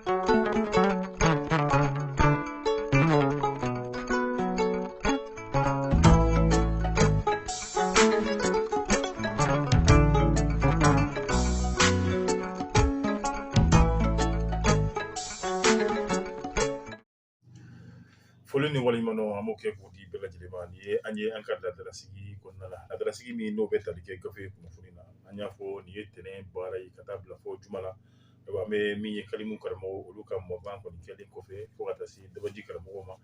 Foli ni waleɲumandɔn an b'o kɛ k'o di bɛɛ lajɛlen ma. Nin ye an ye an ka laadalasigi kɔnɔna la, laadalasigi min n'o bɛ tali kɛ gafe kunnafoni na. An y'a fɔ nin ye tɛnɛn baara ye ka taa bila fɔ juma la. Ayiwa, an bɛ min ye kalimu karamɔgɔ olu ka mɔkan kɔni kɛlen kɔfɛ fo ka taa se dabaji karamɔgɔw ma,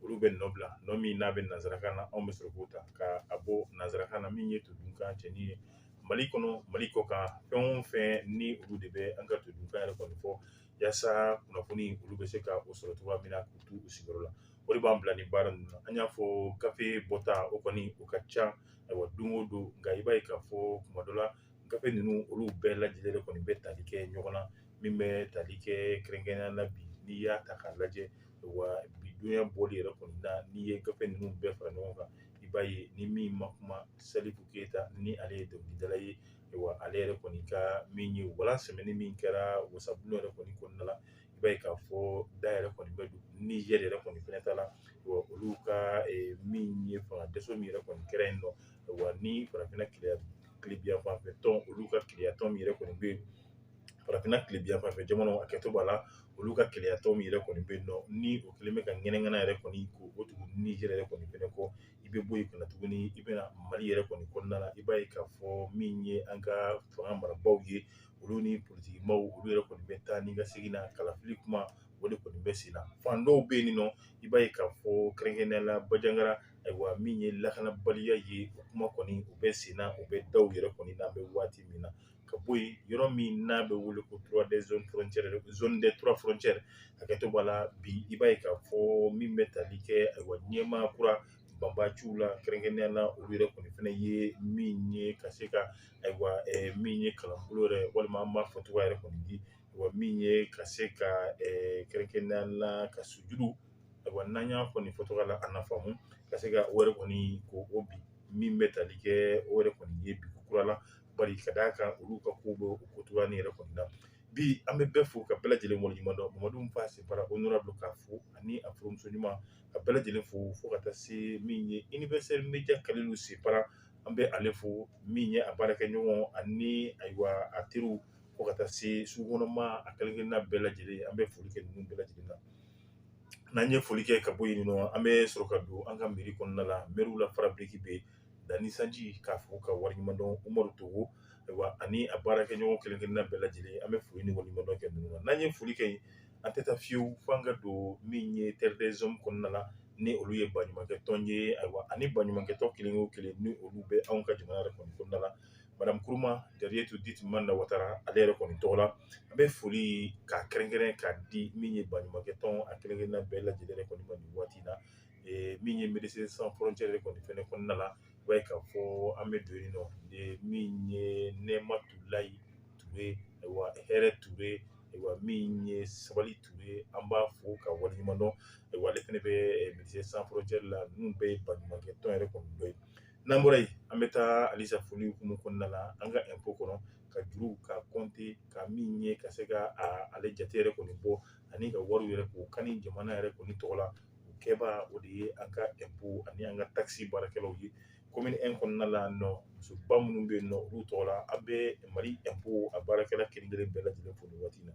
olu bɛ nɔ bila, nɔ min n'a bɛ nanzarakan na, anw bɛ sɔrɔ k'o ta ka a bɔ nanzarakan na, min ye todunkan cɛnin ye Mali kɔnɔ, Mali kɔ kan, fɛn o fɛn ni olu de bɛ an ka todunkan yɛrɛ kɔni fɔ, yaasa kunnafoni olu bɛ se ka o sɔrɔ cogoya min na k'u to u sigiyɔrɔ la. O de b'an bila nin baara ninnu na. An y'a fɔ gafe bɔta o kɔni o ka ca, ayiwa, don o don, nka i b'a ye k'a fɔ kuma dɔ la gafe ninnu olu bɛɛ lajɛlen de kɔni bɛ tali kɛ ɲɔgɔn na, min bɛ tali kɛ kɛrɛnkɛrɛnnenya la bi n'i y'a ta k'a lajɛ, wa bi dunya bɔli yɛrɛ kɔni na, n'i ye gafe ninnu bɛɛ fara ɲɔgɔn kan, i b'a ye ni min ma kuma Salifu Keyita, ni ale ye dɔnkilidala ye, wa ale yɛrɛ kɔni ka min ye walan sɛmɛni min kɛra wasabulon yɛrɛ kɔni kɔnɔna la, i b'a ye k'a fɔ da yɛrɛ kɔni bɛ don Niger yɛrɛ kɔni fɛnɛ ta la, wa olu ka min ye fanga dɛsɛ min yɛrɛ kɔni kɛra yen nɔ, wa ni farafinna tilebiyan fan fɛ tɔn, olu ka keleya tɔn min yɛrɛ kɔni bɛ yen, farafinna tilebiyan fan fɛ jamanaw a kɛtɔ b'a la, olu ka keleya tɔn min yɛrɛ kɔni bɛ yen nɔ, ni o kɛlen bɛ ka ŋɛnɛŋɛnɛ yɛrɛ kɔni k'o tugu Niger yɛrɛ kɔni fɛnɛ kɔ. I bɛ bɔ yen ka na tuguni, i bɛna Mali yɛrɛ kɔni kɔnɔna la, i b'a ye k'a fɔ min ye an ka fanga marabaaw ye, olu ni politikimaw olu yɛrɛ kɔni bɛ taa ni ka segin na, kalafili kuma o de kɔni bɛ sen na. Fan dɔw bɛ yen nɔ, i b'a ye k'a fɔ kɛrɛnkɛrɛnnenya la Bajangara, ayiwa, min ye lakanabaliya ye, o kuma kɔni o bɛ sen na, o bɛ daw yɛrɛ kɔni na an bɛ waati min na. Ka bɔ yen, yɔrɔ min n'a bɛ wele ko trois des zones frontières, zone des trois frontières, hakɛto b'a la, bi i b'a ye k'a fɔ min bɛ tali kɛ, ayiwa, ɲɛmaa kura banbaciw la kɛrɛnkɛrɛnnenya la, olu yɛrɛ kɔni fɛnɛ ye min ye ka se ka, ayiwa, min ye kalanbolo yɛrɛ, walima an b'a fɔ cogoya yɛrɛ kɔni di, wa min ye ka se ka kɛrɛnkɛrɛnnenya la ka sujuru, ayiwa, n'an y'a fɔ nin fɔcogoya la, a na faamu, ka se ka o yɛrɛ kɔni k'o bi min bɛ tali kɛ o yɛrɛ kɔni ye bi kura la, bari ka d'a kan olu ka kow bɛ o ko cogoya nin yɛrɛ kɔni na. Bi an bɛ bɛɛ fo ka bɛɛ lajɛlen waleɲuman dɔn. Mamadu Fa Sefara honorable k'a fo ani a furumuso ɲuman ka bɛɛ lajɛlen fo, fo ka taa se min ye Universel Media Kalilu Sefara, an bɛ ale fo, min ye a baarakɛɲɔgɔn ani, ayiwa, a teriw, fo ka taa se sugukɔnɔma a kelen kelenna bɛɛ lajɛlen, an bɛ foli kɛ ninnu bɛɛ lajɛlen na. N'an ye foli kɛ ka bɔ yen nɔ, an bɛ sɔrɔ ka don an ka mairie kɔnɔna la. Mɛriw la farabiriki bɛ yen, Dani Sanji k'a fo ka waleɲuman dɔn, Umaru Togo, ayiwa, ani a baarakɛɲɔgɔn kelen kelenna bɛɛ lajɛlen, an bɛ foli ni waleɲuman dɔn kɛ ninnu na. N'an ye foli kɛ yen, an tɛ taa fiyewu fo an ka don min ye Terre des Hommes kɔnɔna la, ni olu ye baɲumankɛ tɔn ye, ayiwa, ani baɲumankɛ tɔn kelen o kelen ni olu bɛ anw ka jamana yɛrɛ kɔni kɔnɔna la. Madame Kuruma Jariyetu dit Manda Watara, ale yɛrɛ kɔni tɔgɔ la, an bɛ foli k'a kɛrɛnkɛrɛn k'a di min ye baɲumankɛ tɔn a kelen kelenna bɛɛ lajɛlen yɛrɛ kɔni ma nin waati in na. Min ye Médecins Sans Frontières yɛrɛ kɔni fɛnɛ kɔnɔna la, i b'a ye k'a fɔ an bɛ don yen nɔ, min ye Nɛma Tulayi Ture, ayiwa, Hɛrɛ Ture, ayiwa, min ye Sabali Ture, an b'a fo ka waleɲuman dɔn, ayiwa, ale fɛnɛ bɛ Médecins Sans Frontières la. Ninnu bɛɛ ye baɲumankɛ tɔn yɛrɛ kɔni dɔ ye. N'an bɔra yen, an bɛ taa halisa foli hukumu kɔnɔna la, an ka impôt kɔnɔ, ka juruw ka compter, ka min ye ka se ka ale jate yɛrɛ kɔni bɔ, ani ka wariw yɛrɛ k'o kani jamana yɛrɛ kɔni tɔgɔ la. O kɛba o de ye an ka impôt ani an ka taxe baarakɛlaw ye. Commune 1 kɔnɔna la nɔ, musoba minnu bɛ yen nɔ, olu tɔgɔ la, an bɛ Mali impôt a baarakɛla kelen kelen bɛɛ lajɛlen fo nin waati in na.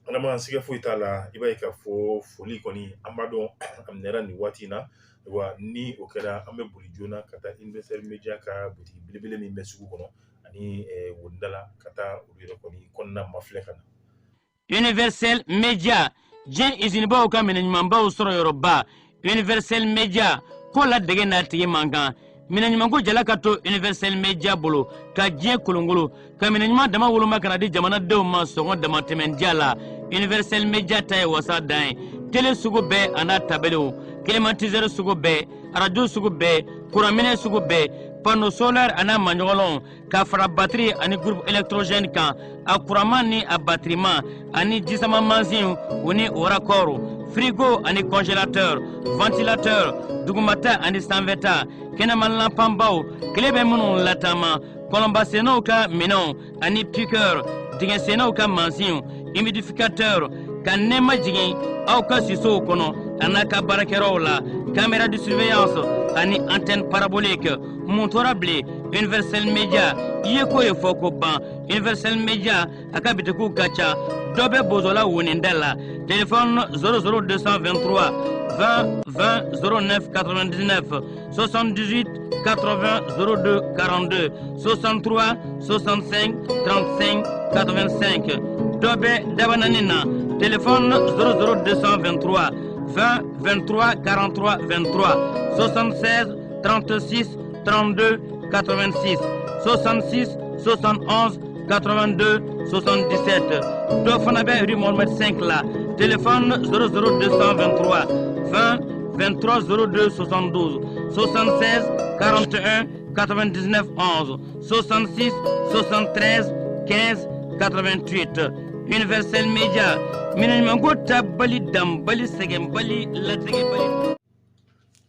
Adama, siga foyi t'a la, i b'a ye k'a fɔ foli kɔni an b'a dɔn a minɛra nin waati in na. Wa ni o kɛra, an bɛ boli joona ka taa Universel Media ka butigi belebele min bɛ sugu kɔnɔ ani wonida la, ka taa olu yɛrɛ kɔni kɔnɔna mafilɛ ka na. Universel Media, diɲɛ izinibaw ka minɛ ɲumanbaw sɔrɔ yɔrɔba. Universel Media ko la dege n'a tigi man kan, minɛ ɲumanko jala ka to Universel Media bolo ka diɲɛ kolongolo ka minɛ ɲuman dama woloma ka na di jamanadenw ma sɔngɔ damatɛmɛndiya la. Universel Media ta ye wasa dan ye. Tele sugu bɛɛ a n'a tabelew, climatiseur sugu bɛɛ, arajo sugu bɛɛ, kuranminɛ sugu bɛɛ, panneau solaire a n'a maɲɔgɔnlɔnw, ka fara batiri ani groupe électrogène kan, a kuranman ni a batiriman, ani jisama mansinw u ni o raccord, frigo ani congélateur, ventilateur, dugumata ani sanfɛta, kɛnɛma lanpanbaw, tile bɛ minnu lataama, kɔlɔnbasennaw ka minɛnw ani piqueur, dingɛsennaw ka mansinw. Humidificateur ka nɛɛma jigin aw ka sisow kɔnɔ a n'a ka baarakɛyɔrɔw la, caméra de surveillance ani antenne parabolique. Mun tora bilen? Universel Media i ye ko ye fɔ ko ban. Universel Media a ka bitikiw ka ca, dɔ bɛ Bozola woninda la, téléphone 00223 20 20 09 99, 78 80 02 42, 63 65 35 85. Dɔ bɛ Dabanani na, téléphone 00223 20 23 43 23, 76 36 32 86, 66 71 82 77. Dɔ fana bɛ rue Mohamed 5 la, téléphone 00223 20 23 02 72, 76 41 99 11, 66 73 15 88. Universel Media, minɛɲumanko tabali, danbali, sɛgɛnbali, latigɛbali.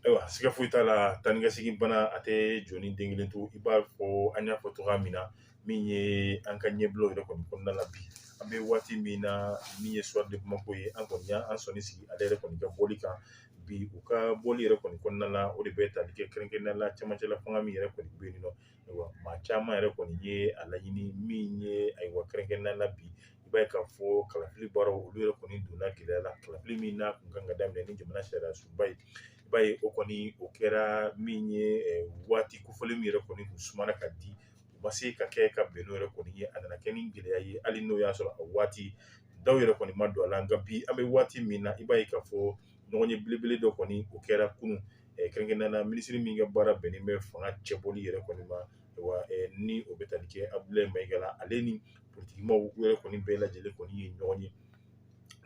Ayiwa, siga foyi t'a la, taa ni ka segin bana a tɛ jɔ ni den kelen to. I b'a fɔ an y'a fɔ cogoya min na, min ye an ka ɲɛbilaw yɛrɛ kɔni kɔnɔna la bi, an bɛ waati min na, min ye Soir de Bamako ye, an kɔni y'an sɔnni sigi ale yɛrɛ kɔni ka bɔli kan bi. U ka bɔli yɛrɛ kɔni kɔnɔna la, o de bɛ tali kɛ kɛrɛnkɛrɛnnenya la cɛmancɛla fanga min yɛrɛ kɔni bɛ yen nɔ. Ayiwa, maa caman yɛrɛ kɔni ye a laɲini min ye, ayiwa, kɛrɛnkɛrɛnnenya la bi, i b'a ye k'a fɔ kalafili baaraw olu yɛrɛ kɔni donna gɛlɛya la. Kalafili min n'a kun kan ka daminɛ ni jamana sariya sunba ye, i b'a ye o kɔni o kɛra min ye waati kofɔlen min yɛrɛ kɔni kun sumana ka di, u ma se ka kɛ ka bɛn n'o yɛrɛ kɔni ye. A nana kɛ ni gɛlɛya ye, hali n'o y'a sɔrɔ a waati daw yɛrɛ kɔni ma don a la. Nka bi an bɛ waati min na, i b'a ye k'a fɔ ɲɔgɔn ye belebele dɔ kɔni o kɛra kunun, kɛrɛnkɛrɛnnenya la minisiri min ka baara bɛnnen bɛ fanga cɛbɔli yɛrɛ kɔni ma, wa ni o bɛ tali kɛ Abdoulaye Maïga la, ale ni politikimaw yɛrɛ kɔni bɛɛ lajɛlen kɔni ye ɲɔgɔn ye.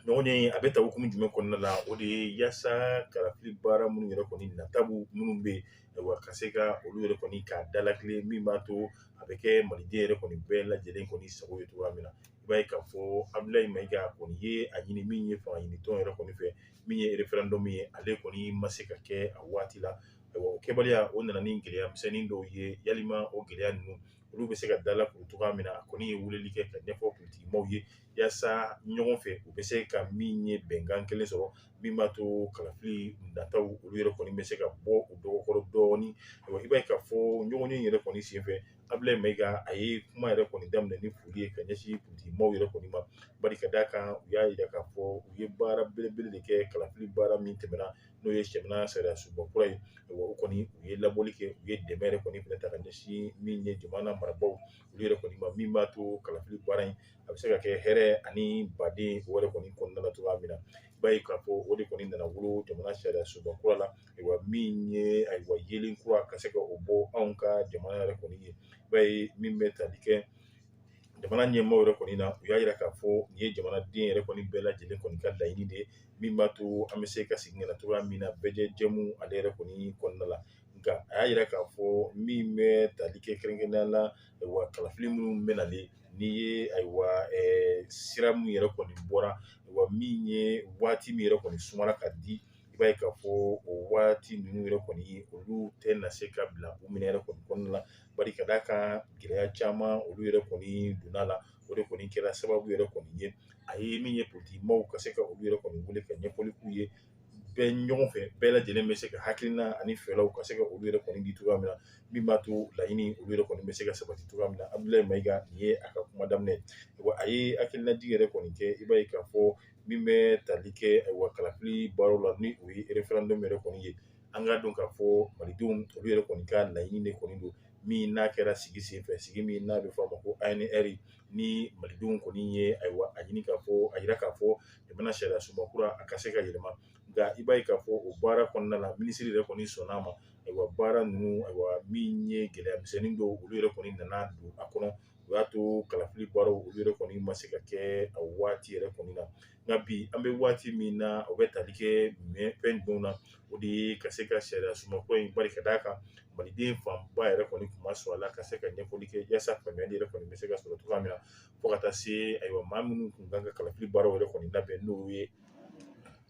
Ɲɔgɔn ye a bɛ ta hukumu jumɛn kɔnɔna la? O de ye yaasa kalafili baara minnu yɛrɛ kɔni natabu minnu bɛ yen, ayiwa, ka se ka olu yɛrɛ kɔni k'a dalakile, min b'a to a bɛ kɛ maliden yɛrɛ kɔni bɛɛ lajɛlen kɔni sago ye cogoya min na. I b'a ye k'a fɔ Abdoulaye Maïga kɔni ye a ɲini min ye fanga ɲini tɔn yɛrɛ kɔni fɛ, min ye référendum ye, ale kɔni ma se ka kɛ a waati la. Ayiwa, o kɛbaliya o nana ni gɛlɛya misɛnnin dɔw ye. Yalima o gɛlɛya ninnu olu bɛ se ka dalakuru cogoya min na, a kɔni ye weleli kɛ ka ɲɛfɔ politikimaw ye yaasa ɲɔgɔn fɛ u bɛ se ka min ye bɛnkan kelen sɔrɔ, min b'a to kalafili nataw olu yɛrɛ kɔni bɛ se ka bɔ u dɔgɔkɔrɔ dɔɔnin. Ayiwa, i b'a ye k'a fɔ ɲɔgɔn ye yɛrɛ kɔni senfɛ, Abdoulaye Maïga a ye kuma yɛrɛ kɔni daminɛ ni foli ye ka ɲɛsin politikimaw yɛrɛ kɔni ma, bari ka d'a kan u y'a jira k'a fɔ u ye baara belebele de kɛ kalafili baara min tɛmɛna, n'o ye jamana sariya sunba kura ye. Ayiwa, o kɔni u ye labɔli kɛ, u ye dɛmɛ yɛrɛ kɔni fɛnɛ ta ka ɲɛsin min ye jamana marabaaw olu yɛrɛ kɔni ma, min b'a to kalafili baara in a bɛ se ka kɛ hɛrɛ ani baden o yɛrɛ kɔni kɔnɔna la cogoya min na. I b'a ye k'a fɔ o de kɔni nana wolo jamana sariya sunba kura la. Ayiwa, min ye ayiwa yelen kura ka se ka o bɔ anw ka jamana yɛrɛ kɔni ye, i b'a ye min bɛ tali kɛ jamana ɲɛmaaw yɛrɛ kɔni na, u y'a jira k'a fɔ nin ye jamanaden yɛrɛ kɔni bɛɛ lajɛlen kɔni ka laɲini de ye, min b'a to an bɛ se ka segin ka na cogoya min na bɛɛ jɛmu ale yɛrɛ kɔni kɔnɔna la. Nka a y'a jira k'a fɔ min bɛ tali kɛ kɛrɛnkɛrɛnnenya la, ayiwa, kalafili minnu bɛ nalen, n'i ye ayiwa sira min yɛrɛ kɔni bɔra, ayiwa, min ye waati min yɛrɛ kɔni sumara ka di, i b'a ye k'a fɔ o waati ninnu yɛrɛ kɔni olu tɛ na se ka bila u minɛ yɛrɛ kɔni kɔnɔna la, bari ka d'a kan gɛlɛya caman olu yɛrɛ kɔni donna la. O de kɔni kɛra sababu yɛrɛ kɔni ye a ye min ye politikimaw ka se ka olu yɛrɛ kɔni wele ka ɲɛfɔli k'u ye bɛɛ ɲɔgɔn fɛ, bɛɛ lajɛlen bɛ se ka hakilina ani fɛɛrɛw ka se ka olu yɛrɛ kɔni di cogoya min na, min b'a to laɲini olu yɛrɛ kɔni bɛ se ka sabati cogoya min na. Abdoulaye Maïga, nin ye a ka kuma daminɛ ye. Wa a ye hakilinajigi yɛrɛ kɔni kɛ, i b'a ye k'a fɔ min bɛ tali kɛ ayiwa kalafili baaraw la, ni o ye référendum yɛrɛ kɔni ye, an k'a dɔn k'a fɔ malidenw olu yɛrɛ kɔni ka laɲini de kɔni don, min n'a kɛra sigi senfɛ, sigi min n'a bɛ fɔ a ma ko ANR, ni malidenw kɔni ye ayiwa a ɲini k'a fɔ a yira k'a fɔ jamana sariya sunba kura a ka se ka yɛlɛma. Nka i b'a ye k'a fɔ o baara kɔnɔna la, minisiri yɛrɛ kɔni sɔnna a ma. Ayiwa, baara ninnu, ayiwa, min ye gɛlɛya misɛnnin dɔw olu yɛrɛ kɔni nana don a kɔnɔ, o y'a to kalafili baaraw olu yɛrɛ kɔni ma se ka kɛ a waati yɛrɛ kɔni na. Nka bi an bɛ waati min na, o bɛ tali kɛ fɛn jumɛnw na? O de ye ka se ka sariya sunba kura in, bari ka d'a kan maliden fanba yɛrɛ kɔni kun ma sɔn a la, ka se ka ɲɛfɔli kɛ yaasa faamuyali yɛrɛ kɔni bɛ se ka sɔrɔ cogoya min na, fo ka taa se ayiwa maa minnu kun kan ka kalafili baaraw yɛrɛ kɔni labɛn, n'o ye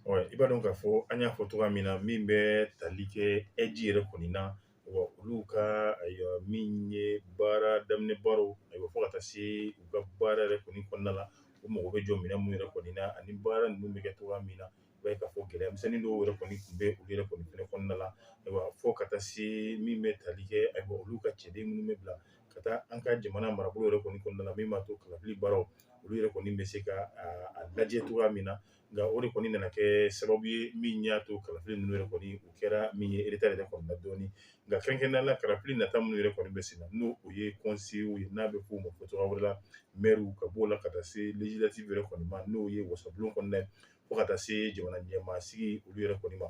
i b'a dɔn k'a fɔ an y'a fɔ cogoya min na, min bɛ tali kɛ ɛji yɛrɛ kɔni na, wa olu ka ayiwa min ye baara daminɛ baaraw, ayiwa, fo ka taa se u ka baara yɛrɛ kɔni kɔnɔna la, u U mago bɛ jɔ minɛn minnu yɛrɛ kɔni na ani baara ninnu bɛ kɛ cogoya min na. I b'a ye k'a fɔ gɛlɛya misɛnnin dɔw yɛrɛ kɔni tun bɛ olu yɛrɛ kɔni fɛnɛ kɔnɔna la. Ayiwa, fo ka taa se min bɛ tali kɛ, ayiwa, olu ka cɛden minnu bɛ bila ka taa an ka jamana marabolo yɛrɛ kɔni kɔnɔna la, min b'a to kalafili baaraw olu yɛrɛ kɔni bɛ se ka a lajɛ cogoya min na. Nka o de kɔni nana kɛ sababu ye min y'a to kalafili ninnu yɛrɛ kɔni o kɛra min ye retard yɛrɛ kɔni na dɔɔni. Nka kɛrɛnkɛrɛnnenya la, kalafili nata minnu yɛrɛ kɔni bɛ sen na, n'o o ye conseillers ye, n'a bɛ f'o ma fɔcogoya wɛrɛ la maires, ka b'o la ka taa se législative yɛrɛ kɔni ma, n'o ye wasabulon kɔnɔna ye, fo ka taa se jamana ɲɛmaa sigi olu yɛrɛ kɔni ma.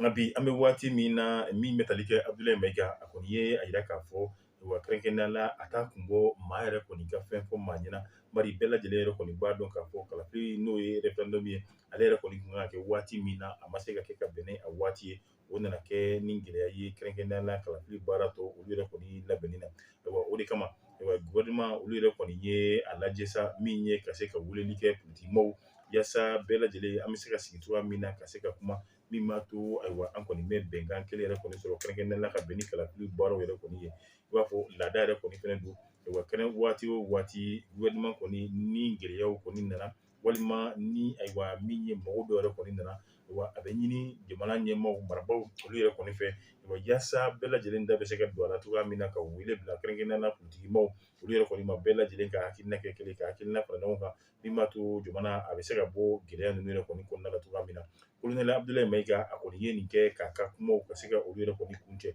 Nka bi an bɛ waati min na, min bɛ tali kɛ Abdoulaye Maïga, a kɔni ye a yira k'a fɔ, wa kɛrɛnkɛrɛnnenya la, a t'a kun bɔ maa yɛrɛ kɔni ka fɛn fɔ maa ɲɛna, bari bɛɛ lajɛlen yɛrɛ kɔni b'a dɔn k'a fɔ kalafili n'o ye référendum ye, ale yɛrɛ kɔni kun kan ka kɛ waati min na, a ma se ka kɛ ka bɛn ni a waati ye. O nana kɛ ni gɛlɛya ye kɛrɛnkɛrɛnnenya la kalafili baara tɔ olu yɛrɛ kɔni labɛnni na. Ayiwa, o de kama, ayiwa, gouvernement olu yɛrɛ kɔni ye a lajɛ sa min ye ka se ka weleli kɛ politikimaaw, yaasa bɛɛ lajɛlen an bɛ se ka sigi cogoya min na ka se ka kuma min b'a to, ayiwa, an kɔni bɛ bɛnkan kelen yɛrɛ kɔni sɔrɔ kɛrɛnkɛrɛnnenya la ka bɛn ni kalafili baaraw yɛrɛ kɔni ye. I b'a fɔ laada yɛrɛ kɔni fɛnɛ don. Ayiwa, kɛnɛ waati o waati, gouvernement kɔni ni gɛlɛyaw kɔni nana, walima ni, ayiwa, min ye mɔgɔ dɔw yɛrɛ kɔni nana, ayiwa, a bɛ ɲini jamana ɲɛmaaw, marabaaw olu yɛrɛ kɔni fɛ, ayiwa, yaasa bɛɛ lajɛlen da bɛ se ka don a la cogoya min na, ka wele bila kɛrɛnkɛrɛnnenya la politikimaaw olu yɛrɛ kɔni ma, bɛɛ lajɛlen ka hakilina kɛ kelen, ka hakilina fara ɲɔgɔn kan, min b'a to jamana a bɛ se ka bɔ gɛlɛya ninnu yɛrɛ kɔni kɔnɔna la cogoya min na. Colonel Abdoulaye Maïga, a kɔni ye nin kɛ k'a ka kumaw ka se ka olu yɛrɛ kɔni kuncɛ.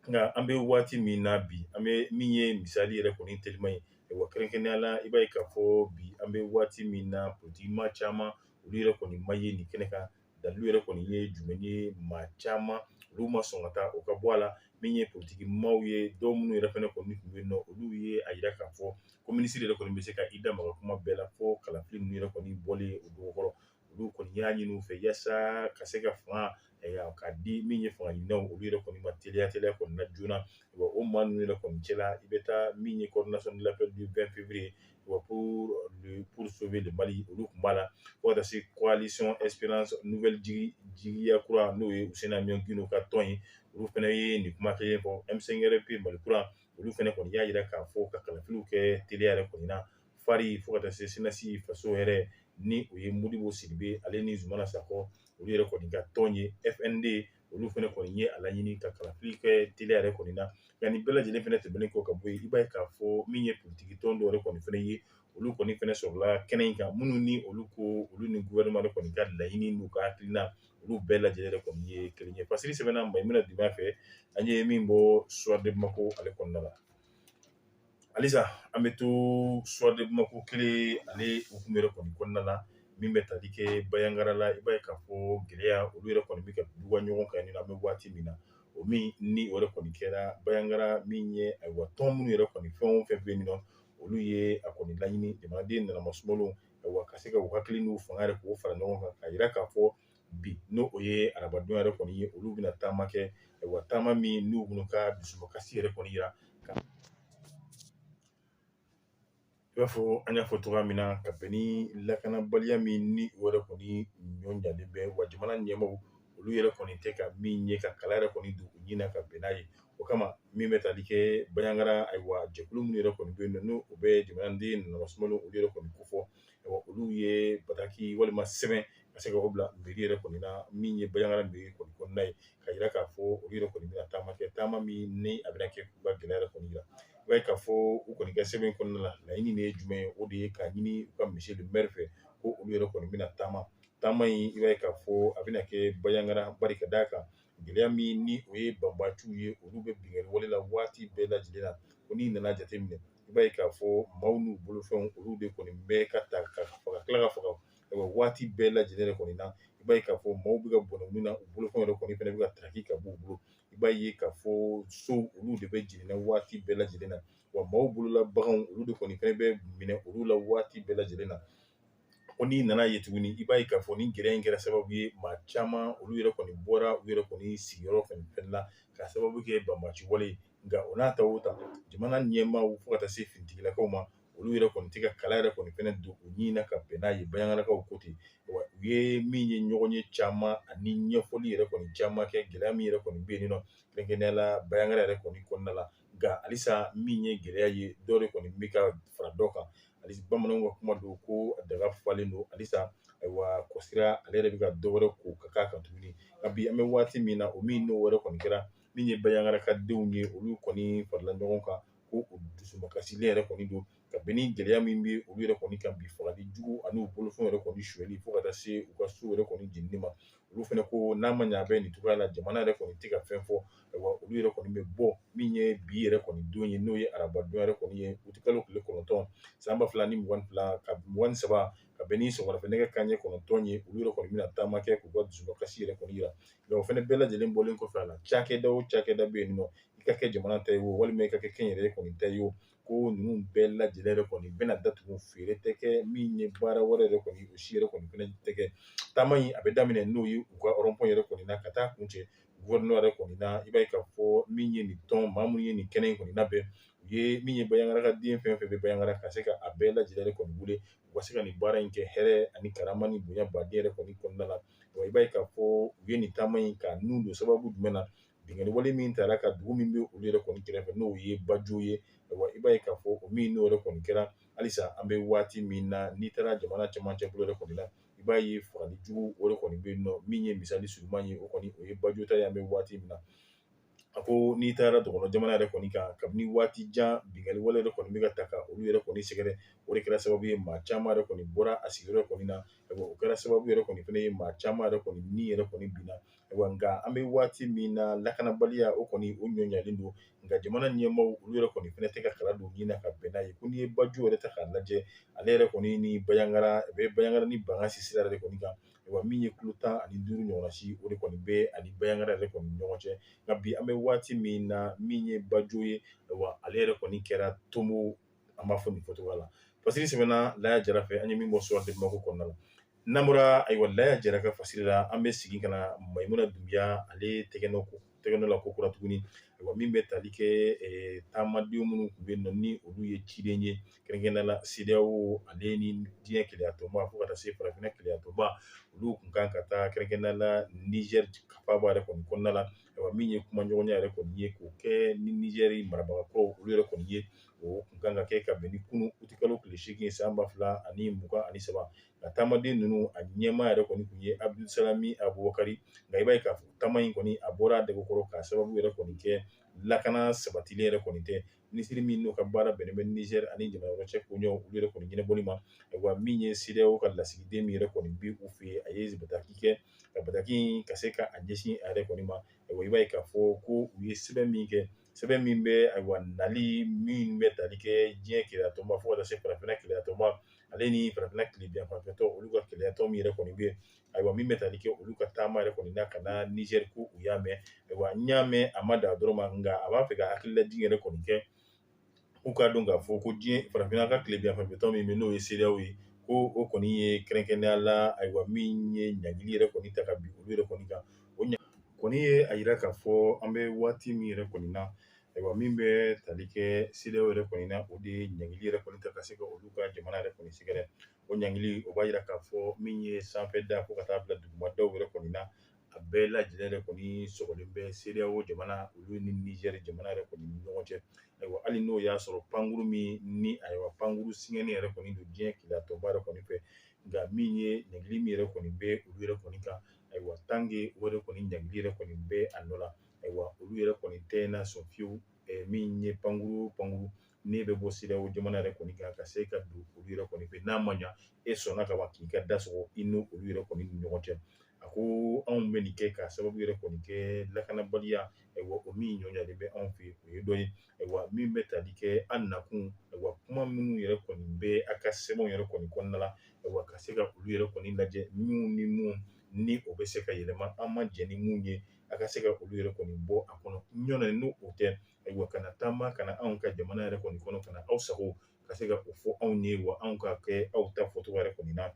Nka an bɛ waati min na bi, an bɛ min ye misali yɛrɛ kɔni teliman ye, ayiwa, kɛrɛnkɛrɛnnenya la, i b'a ye k'a fɔ bi an bɛ waati min na, politikimaa caman olu yɛrɛ kɔni ma ye nin kɛnɛ kan. Dalilu yɛrɛ kɔni ye jumɛn ye? Maa caman olu ma sɔn ka taa, o ka bɔ a la. Min ye politikimaaw ye, dɔw minnu yɛrɛ fɛnɛ kɔni tun bɛ yen nɔ, olu ye a yira k'a fɔ ko minisiri yɛrɛ kɔni bɛ se ka i da maga kuma bɛɛ la fo kalafili ninnu yɛrɛ kɔni bɔlen o dɔgɔkɔrɔ. Olu kɔni y'a ɲini u fɛ yaasa ka se ka fanga k'a di min ye fanga ɲininaw olu yɛrɛ kɔni ma teliya teliya kɔni na joona. Wa o maa ninnu yɛrɛ kɔni cɛla, i bɛ taa min ye coordination de l'appel du 20 février, wa pour sauver le Mali, olu tun b'a la, fo ka taa se coalition Espérance Nouvelle Jigiya Kura, n'o ye Housseini Amion Guindo ka tɔn ye, olu fana ye nin kuma kelen fɔ. M5RP Mali Kura, olu fana kɔni y'a yira k'a fɔ ka kalafiliw kɛ teliya yɛrɛ kɔni na fari, fo ka taa se CNAS faso yɛrɛ, ni o ye Modibo Sidibe ale ni Zumana Sakɔ olu yɛrɛ kɔni ka tɔn ye, FND, olu fana kɔni ye a laɲini ka kalafili kɛ teliya yɛrɛ kɔni na. Nka nin bɛɛ lajɛlen fana tɛmɛnen kɔ ka bɔ yen, i b'a ye k'a fɔ min ye politiki tɔn dɔw yɛrɛ kɔni fana ye, olu kɔni fana sɔrɔla kɛnɛ in kan, minnu ni olu ko olu ni gouvernement yɛrɛ kɔni ka laɲini n'u ka hakilina olu bɛɛ lajɛlen yɛrɛ kɔni ye kelen ye. Fasiri sɛbɛnna Mayimuna Dima fɛ, an ye min bɔ Soir de Bamako ale kɔnɔna la. Halisa an bɛ to Soir de Bamako kelen ale hukumu yɛrɛ kɔni kɔnɔna la, min bɛ tali kɛ Bandiagara la. I b'a ye k'a fɔ gɛlɛya olu yɛrɛ kɔni bɛ ka duga ɲɔgɔn kan yen nɔ. An bɛ waati min na, o min ni o yɛrɛ kɔni kɛra Bandiagara, min ye, ayiwa, tɔn minnu yɛrɛ kɔni fɛn o fɛn bɛ yen nɔ, olu ye a kɔni laɲini jamanaden nanamasumalo, ayiwa, ka se ka u hakili n'u fanga yɛrɛ k'o fara ɲɔgɔn kan, k'a yira k'a fɔ bi, n'o o ye arabadon yɛrɛ kɔni ye, olu bɛna taama kɛ, ayiwa, taama min n'u bɛna ka dusukasi yɛrɛ kɔni yira. I b'a fɔ an y'a fɔ cogoya min na, ka bɛn ni lakanabaliya min ni o yɛrɛ kɔni ɲɔ ɲalen bɛ, wa jamana ɲɛmaaw olu yɛrɛ kɔni tɛ ka min ye ka kala yɛrɛ kɔni don u ɲin na ka bɛn n'a ye. O kama, min bɛ tali kɛ Bandiagara, ayiwa, jɛkulu minnu yɛrɛ kɔni bɛ yen nɔ, n'o o bɛ jamanaden nanamasumalo olu yɛrɛ kɔni kofɔ, ayiwa, olu ye bataki walima sɛbɛn ka se ka o bila mairie yɛrɛ kɔni na, min ye Bandiagara mairie kɔni kɔnɔna ye, ka yira k'a fɔ olu yɛrɛ kɔni bɛna taama kɛ, taama min ni a bɛna kɛ k'u ka gɛlɛya yɛrɛ kɔni yira. I b'a ye k'a fɔ u kɔni ka sɛbɛn kɔnɔna la, laɲini de ye jumɛn ye? O de ye k'a ɲini u ka monsieur le maire fɛ ko olu yɛrɛ kɔni bɛna taama. Taama in, i b'a ye k'a fɔ a bɛna kɛ Bandiagara, bari ka d'a kan gɛlɛya min ni o ye banbaciw ye, olu bɛ binkanni wale la waati bɛɛ lajɛlen na. Ko n'i nana jateminɛ, i b'a ye k'a fɔ maaw n'u bolofɛnw olu de kɔni bɛ ka ta ka faga, tila ka faga, ayiwa, waati bɛɛ lajɛlen yɛrɛ kɔni na. I b'a ye k'a fɔ maaw bɛ ka bɔnɛ min na, u bolofɛnw yɛrɛ kɔni fɛnɛ bɛ ka taraki ka bɔ u bolo. I b'a ye k'a fɔ sow olu de bɛ jiginna waati bɛɛ lajɛlen na, wa maaw bolola baganw olu de kɔni fɛnɛ bɛ minɛ olu la waati bɛɛ lajɛlen na. Ko n'i nana ye tuguni, i b'a ye k'a fɔ ni gɛlɛya in kɛra sababu ye, maa caman olu yɛrɛ kɔni bɔra u yɛrɛ kɔni sigiyɔrɔ fɛn la ka sababu kɛ banbaci wale ye. Nka o n'a ta o ta, jamana ɲɛmaaw fo ka taa se finitigilakaw ma, olu yɛrɛ kɔni tɛ ka kala yɛrɛ kɔni fɛnɛ don u ɲin na ka bɛn n'a ye. Bandiagarakaw ko ten, wa u ye min ye ɲɔgɔn ye caman ani ɲɛfɔli yɛrɛ kɔni caman kɛ gɛlɛya min yɛrɛ kɔni bɛ yen nɔ, kɛrɛnkɛrɛnnenya la Bandiagara yɛrɛ kɔni kɔnɔna la. Nka halisa min ye gɛlɛya ye, dɔ de kɔni bɛ ka fara dɔ kan. Halisa bamananw ka kuma don ko daga falen don halisa. Ayiwa kɔsira ale yɛrɛ bɛ ka dɔ wɛrɛ ko ka k'a kan tuguni. Nka bi an bɛ waati min na, o min n'o wɛrɛ kɔni kɛra min ye Bandiagara ka denw ye, olu kɔni farala ɲɔgɔn kan ko o dusumakasilen yɛrɛ kɔni don ka bɛn ni gɛlɛya min bɛ olu yɛrɛ kɔni kan bi, fagali jugu ani u bolofɛnw yɛrɛ kɔni sonyɛli fo ka taa se u ka so yɛrɛ kɔni jenini ma. Olu fana ko n'a ma ɲɛ a bɛ nin cogoya la, jamana yɛrɛ kɔni tɛ ka fɛn fɔ. Ayiwa olu yɛrɛ kɔni bɛ bɔ min ye bi yɛrɛ kɔni don ye, n'o ye araba don yɛrɛ kɔni ye, utikalo tile 9 san 2022 ka 23 ka bɛn ni sɔgɔmada nɛgɛ kanɲɛ 9 ye. Olu yɛrɛ kɔni bɛna taama kɛ k'u ka dusumakasi yɛrɛ kɔni yira. Nka o fana bɛɛ lajɛlen bɔlen kɔfɛ a la, cakɛda o cakɛda bɛ yen nɔ, i ka kɛ jamana ta ye o, walima i ka kɛ kɛnyɛrɛye kɔni ta ye o, ko ninnu bɛɛ lajɛlen yɛrɛ kɔni bɛna datugu, feere tɛ kɛ, min ye baara wɛrɛ yɛrɛ kɔni o si yɛrɛ kɔni fɛnɛ tɛ kɛ. Taama in a bɛ daminɛ n'o ye u ka rond-point yɛrɛ kɔni na ka taa kuncɛ gouverneur yɛrɛ kɔni na. I b'a ye k'a fɔ min ye nin tɔn maa minnu ye nin kɛnɛ in kɔni labɛn, u ye min ye Bandiagara ka den fɛn fɛn bɛ Bandiagara ka se ka a bɛɛ lajɛlen yɛrɛ kɔni wele, u ka se ka nin baara in kɛ hɛrɛ ani karama ni bonya baden yɛrɛ kɔni kɔnɔna la. Wa i b'a ye k'a fɔ u ye nin taama in ka nun don sababu jumɛn na, binkanni wale min tara ka dugu min bɛ olu yɛrɛ kɔni kɛrɛfɛ n'o ye Bajo ye. Ayiwa i b'a ye k'a fɔ o min n'o yɛrɛ kɔni kɛra, halisa an bɛ waati min na, n'i taara jamana cɛmancɛ bolo yɛrɛ kɔni na, i b'a ye fagali jugu o de kɔni bɛ yen nɔ. Min ye misali surunman ye, o kɔni o ye Bajo ta ye an bɛ waati min na. A ko n'i taara dɔgɔnɔ jamana yɛrɛ kɔni kan, kabini waati jan binkanni wale yɛrɛ kɔni bɛ ka ta ka olu yɛrɛ kɔni sɛgɛrɛ, o de kɛra sababu ye maa caman yɛrɛ kɔni bɔra a sigiyɔrɔ kɔni na. Ayiwa o kɛra sababu yɛrɛ kɔni fɛnɛ ye maa caman yɛrɛ kɔni ni yɛrɛ kɔni binna. Ayiwa nka an bɛ waati min na, lakanabaliya o kɔni o ɲɔɲalen don, nka jamana ɲɛmaaw olu yɛrɛ kɔni fɛnɛ tɛ ka kala don ɲin na ka bɛn n'a ye. Ko n'i ye Bajo yɛrɛ ta k'a lajɛ, ale yɛrɛ kɔni ni Bandiagara, a bɛ Bandiagara ni Bankass sira yɛrɛ kɔni kan. Ayiwa min ye kilo 15 ɲɔgɔnna si, o de kɔni bɛ ani Bandiagara yɛrɛ kɔni ɲɔgɔn cɛ. Nka bi an bɛ waati min na, min ye Bajo ye, ayiwa ale yɛrɛ kɔni kɛra tomo, an b'a fɔ nin fɔcogoya la. Fasiri sɛbɛnna Laya Jara fɛ, an ye min bɔ Soir de Bamako kɔnɔna la. N'an bɔra ayiwa Laya Jara ka fasiri la, an bɛ segin ka na Mayimuna Dunbiya ale tɛgɛnɔ la ko kura tuguni. Ayiwa min bɛ tali kɛ taamadenw minnu tun bɛ yen nɔ ni olu ye ciden ye, kɛrɛnkɛrɛnnenya la CEDEAO ale ni diɲɛ kelenyatɔnba fo ka taa se farafinna kelenyatɔnba, olu tun kan ka taa kɛrɛnkɛrɛnnenya la Niger faaba yɛrɛ kɔni kɔnɔna la. Ayiwa min ye kumaɲɔgɔnya yɛrɛ kɔni ye k'o kɛ ni Niger marabagakɔrɔw olu yɛrɛ kɔni ye, o tun kan ka kɛ ka bɛn ni kunun utikalo tile 8 san 2023. Nka taamaden ninnu a ɲɛmaa yɛrɛ kɔni tun ye Abdulsalami Abubakari. Nka i b'a ye k'a fɔ taama in kɔni a bɔra a dɛgɛkɔrɔ k'a sababu yɛrɛ kɔni kɛ lakana sabatilen yɛrɛ kɔni tɛ. Minisiri min n'o ka baara bɛnnen bɛ Niger ani jamana wɛrɛ cɛ koɲɛw olu yɛrɛ kɔni ɲɛnabɔli ma. Ayiwa min ye CEDEAO ka lasigiden min yɛrɛ kɔni bɛ u fɛ yen, a ye bataki kɛ ka bataki in ka se ka a ɲɛsin a yɛrɛ kɔni ma. Ayiwa i b'a ye k'a fɔ ko u ye sɛbɛn min kɛ, sɛbɛn min bɛ ayiwa nali min bɛ tali kɛ diɲɛ kelenyatɔnba fo ka taa se farafinna kelenyatɔnba ale ni farafinna tilebinyanfanfɛtɔ olu ka kelenyatɔn min yɛrɛ kɔni bɛ yen, ayiwa min bɛ tali kɛ olu ka taama yɛrɛ kɔni na ka na Niger, ko u y'a mɛn. Ayiwa n y'a mɛn a ma dan dɔrɔn ma, nka a b'a fɛ ka hakililajigin yɛrɛ kɔni kɛ k'u k'a dɔn k'a fɔ ko diɲɛ farafinna ka tilebinyanfanfɛtɔn min bɛ n'o ye CEDEAO ye, ko o kɔni ye kɛrɛnkɛrɛnnenya la ayiwa min ye ɲangili yɛrɛ kɔni ta ka bin olu yɛrɛ kɔni kan. O kɔni ye a yira k'a fɔ an bɛ waati min yɛrɛ kɔni na, ayiwa min bɛ tali kɛ CEDEAO yɛrɛ kɔni na, o de ye ɲangili yɛrɛ kɔni ta ka se ka olu ka jamana yɛrɛ kɔni sɛgɛrɛ. O ɲangili o b'a yira k'a fɔ min ye sanfɛ da fo ka taa bila dugumadaw yɛrɛ kɔni na, a bɛɛ lajɛlen yɛrɛ kɔni sɔgɔlen bɛ CEDEAO jamana olu ni Niger jamana yɛrɛ kɔni ni ɲɔgɔn cɛ. Ayiwa hali n'o y'a sɔrɔ pankuru min ni ayiwa pankuru singɛni yɛrɛ kɔni don diɲɛ kelenyatɔnba yɛrɛ kɔni fɛ, nka min ye ɲangili min yɛrɛ kɔni bɛ olu yɛrɛ kɔni kan, ayiwa tanke o yɛrɛ kɔni ɲangili yɛrɛ kɔni bɛ a nɔ la. Ayiwa olu yɛrɛ kɔni tɛ na sɔn fiyewu min ye pankuru ne bɛ bɔ CEDEAO jamana yɛrɛ kɔni kan ka se ka don olu yɛrɛ kɔni fɛ. N'a ma ɲa e sɔnna ka ban k'i ka da sɔgɔ i n'o olu yɛrɛ kɔni ni ɲɔgɔn cɛ. A ko anw bɛ nin kɛ k'a sababu yɛrɛ kɔni kɛ lakanabaliya, ayiwa o min ɲɔɲalen bɛ anw fɛ o ye dɔ ye. Ayiwa min bɛ tali kɛ an nakun, ayiwa kuma minnu yɛrɛ kɔni bɛ a ka sɛbɛnw yɛrɛ kɔni kɔnɔna la, ayiwa ka se ka olu yɛrɛ kɔni lajɛ minnu ni mun ni o bɛ se ka yɛlɛma, an ma jɛn ni mun ye, a ka se ka olu yɛrɛ kɔni bɔ a kɔnɔ. Ɲɔnɔ n'o o tɛ, ayiwa kana taama ka na anw ka jamana yɛrɛ kɔni kɔnɔ ka na aw sago ka se ka o fɔ anw ye, wa anw ka kɛ aw ta fɔcogo yɛrɛ kɔni na.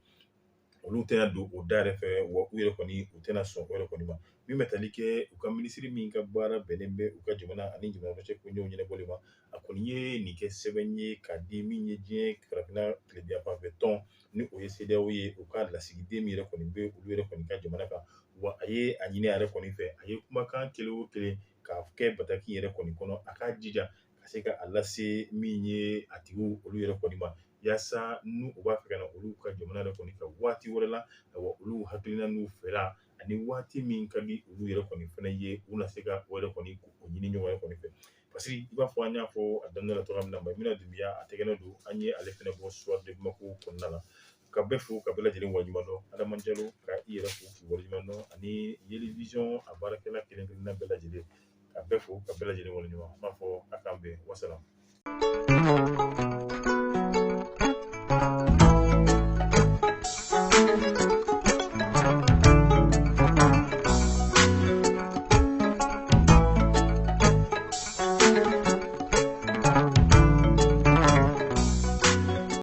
Olu tɛna don o da yɛrɛ fɛ, wa u yɛrɛ kɔni u tɛna sɔn o yɛrɛ kɔni ma. Min bɛ tali kɛ u ka minisiri min ka baara bɛnnen bɛ u ka jamana ani jamana wɛrɛ cɛ koɲɛw ɲɛnabɔli ma, a kɔni ye nin kɛ sɛbɛn ye k'a di min ye diɲɛ farafinna tilebinyanfanfɛ tɔn ni o ye CEDEAO ye, u ka lasigiden min yɛrɛ kɔni bɛ olu yɛrɛ kɔni ka jamana kan. Wa a ye a ɲini a yɛrɛ kɔni fɛ, a ye kumakan kelen o kelen k'a kɛ bataki yɛrɛ kɔni kɔnɔ, a k'a jija ka se ka a lase min ye a tigiw olu yɛrɛ kɔni ma. Yaasa n'u u b'a fɛ ka na olu ka jamana yɛrɛ kɔni ka waati wɛrɛ la, ayiwa, olu hakilina n'u fɛla ani waati min ka di olu yɛrɛ kɔni fana ye, u na se ka o yɛrɛ kɔni o ɲini ɲɔgɔn yɛrɛ kɔni fɛ. Parce que i b'a fɔ an y'a fɔ a daminɛ la cogoya min na, Mayimuna Dunbiya a tɛgɛnɛ don, an ye ale fana bɔ Soir de Bamako kɔnɔna la. Ka bɛɛ fo, ka bɛɛ lajɛlen waleɲuman dɔn. Adama Jalo, ka i yɛrɛ fo k'i waleɲuman dɔn, ani Yeli Vision a baarakɛla kelen kelenna bɛɛ lajɛlen, ka bɛɛ fo, ka bɛɛ lajɛlen waleɲuman. An b'a fɔ a k'an bɛn, wasalam.